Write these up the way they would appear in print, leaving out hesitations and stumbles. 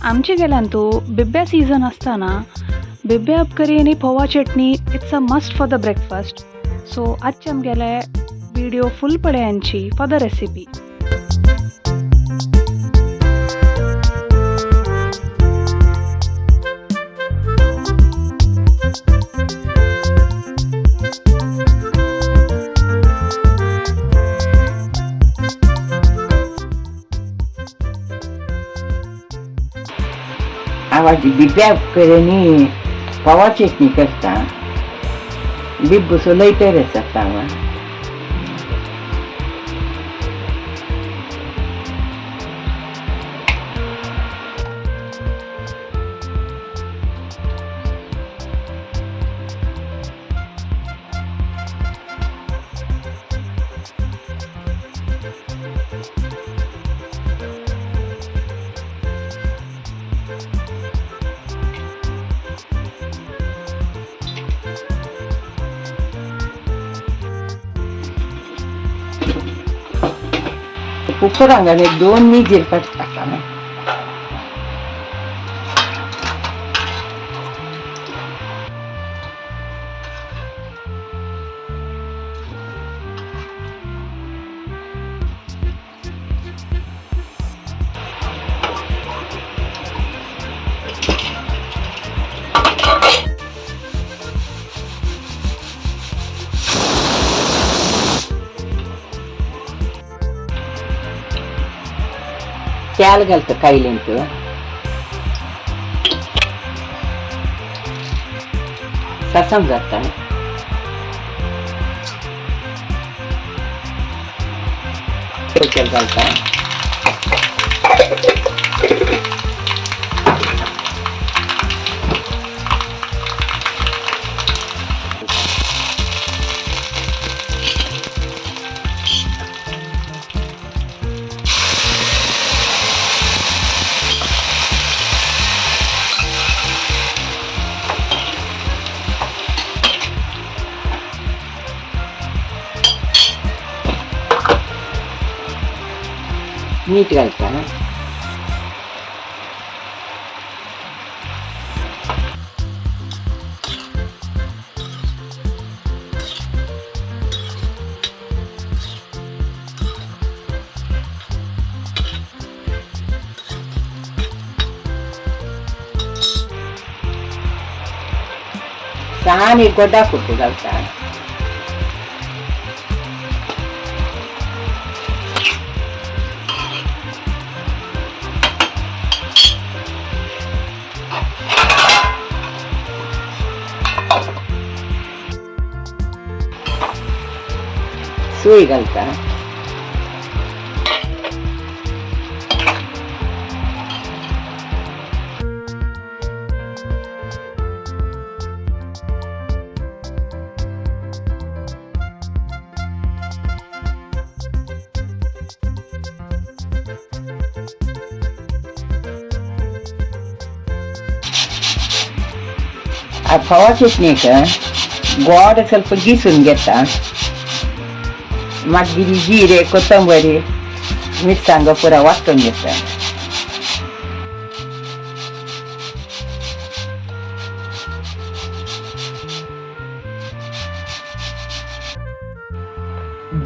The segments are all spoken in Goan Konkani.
आमचे गेल्यांतू बिब्ब्या सीझन असताना बिब्ब्या अपकरी आनी Pova chutney it's a must for the breakfast. So आजचे आमगेले व्हिडिओ फुल पळयांची फॉर the recipe. आवाज बिब्या कडेन फोवा चटणी करता. बिब्बो सोलयतर आसता हांव. कुकरांक एक दोन विजील काडटा. तेल घालता कायलींत. सासम घालता. तेल घालता. मीठ घालता. सान एक गोडा कुटू घालता. सोय घालता. आ फोवा चटणीक गोड ಸ್ವಲ್ಪ गीसून घेता. मागीर जिरे कोथंबरी मिरसांगो पुरा वांटून घेता.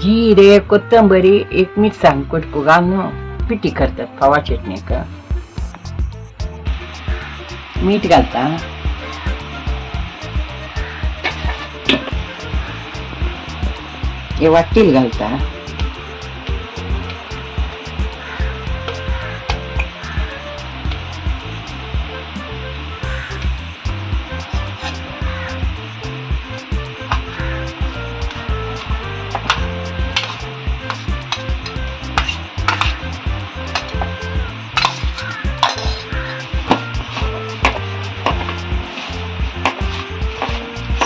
जिरे कोथंबरी एक मिरसांग कुटको घालून पिठी करतात फोवा चटणीक. मीठ घालता. हे वाटील घालता.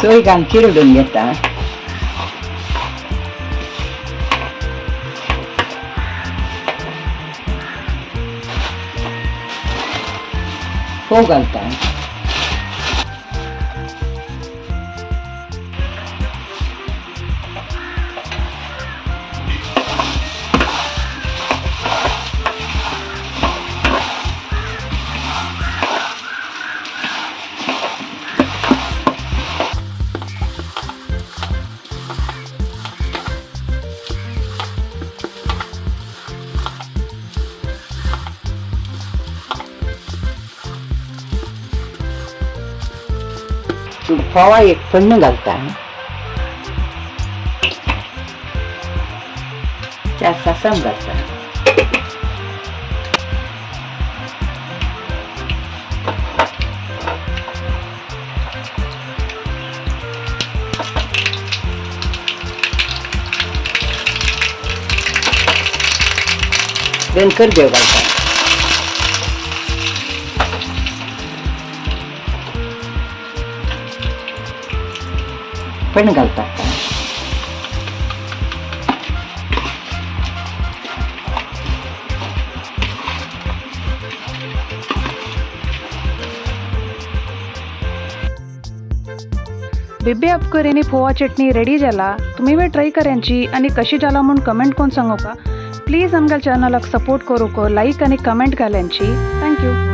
सोय घालून चिरडून घेता. फोव घालता. फोवा एक फण्ण घालता, चार सासम घालता. गणकर देव घालता. पण घालतात. बिब्बे अपकरीनी फोवा चटणी रेडी जाला. तुम्ही बी ट्राय करायची आणि कशी जाला म्हणून कमेंट करून सांगू का. प्लीज आमच्या चॅनलाक सपोर्ट करूक लाईक आणि कमेंट घालांची. Thank you.